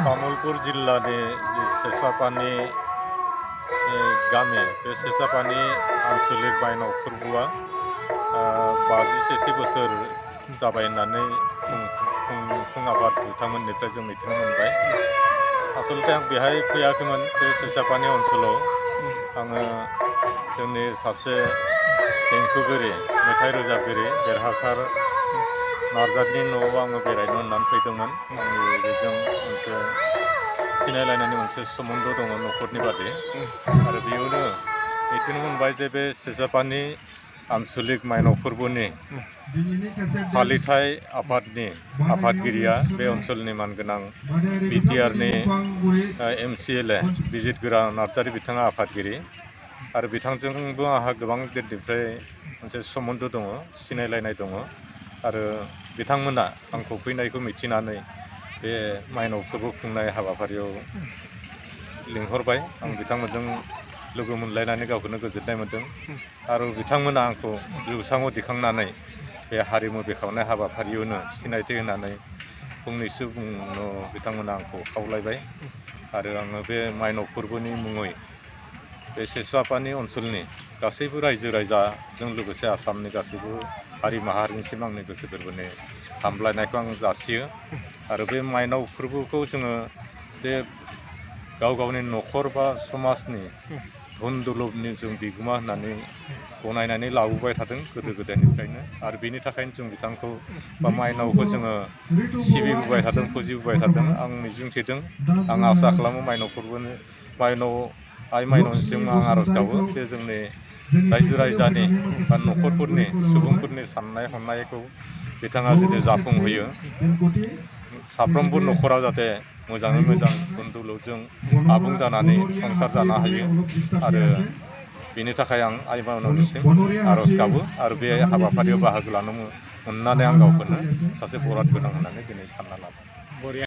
तामुलपुर जिल्लानि सेसापानी गामि बे सेसापानी आन्चलिक माइनाव फोरबोआ 57थि बोसोर जाबाय होननानै फुंआफाद बिथांमोननिफ्राय जों मिथिनो मोनबाय। आसलते आं बेहाय फैयाखैमोन बे सेसापानी ओनसोलाव आङो जोंनि सासे देंखोगिरि मेथाइ रोजाबगिरि देरहासार नार्जारिनि न'आव आङो बेरायनो होननानै फैदोंमोन। आंनि बेजों मोनसे सिनायलायनायनि मोनसे सोमोन्दो दङ न'खरनि बादि आरो बेयावनो मिथिनो मोनबाय जे बे सेसापानी आन्चलिक माइनाव फोरबोनि फालिथाय आफादनि आफादगिरिया बे ओनसोलनि मानगोनां बिटिआरनि MCLA बिजितगोरा नार्जारि बिथाङा आफादगिरि आरो बिथांजोंबो आंहा गोबां दिननिफ्राय मोनसे सोमोन्दो दङ, सिनायलायनाय दङ आरो बिथांमोना आंखौ फैनायखौ मिथिनानै बे माइनाव फोरबो खुंनाय हाबाफारियाव लिंहरबाय। आं बिथांमोनजों लोगो मोनलायनानै गावखौनो गोजोननाय मोन्दों आरो बिथांमोना आंखौ जौसाङाव दिखांनानै बे हारिमु बेखेवनाय हाबाफारियावनो सिनायथि होनानै फंनैसो बुंनो बिथांमोना आंखौ खावलायबाय आरो आङो बे माइनाव फोरबोनि मुङै बे सेसापानी ओनसोलनि गासैबो रायजो राजाजों लोगोसे आसामनि गासैबो हारि माहारिनिसिम आंनि गोसो गोरबोनि हामलायनायखौ आं जासियो आरो बे माइनाव फोरबोखौ जोङो जे गावनि न'खर बा समाजनि धोन दौलतनि जों बिगोमा होननानै गनायनानै लाबोबाय थादों गोदो गोदायनिफ्रायनो आरो बेनि थाखायनो जों बिथांखौ बा माइनावखौ जोङो सिबिबोबाय थादों, फुजिबोबाय थादों। आं मिजिंथिदों, आं आसा खालामो माइनाव फोरबोनि आइ माइनावनिसिम आं आर'ज गाबो जे जोंनि रायजो राजानि बा न'खरफोरनि सुबुंफोरनि साननाय हनायखौ बिथाङा जुदि जाफुंहोयो, साफ्रोमबो न'खरा जाहाथे मोजाङै मोजां धोन दौलतजों आबुं जानानै संसार जानो हायो आरो बेनि थाखाय आं आइ माइनावनिसिम आर'ज गाबो आरो बे हाबाफारियाव बाहागो लानो मोननानै आं गावखौनो सासे बराद गोनां होननानै दिनै सानना लादों।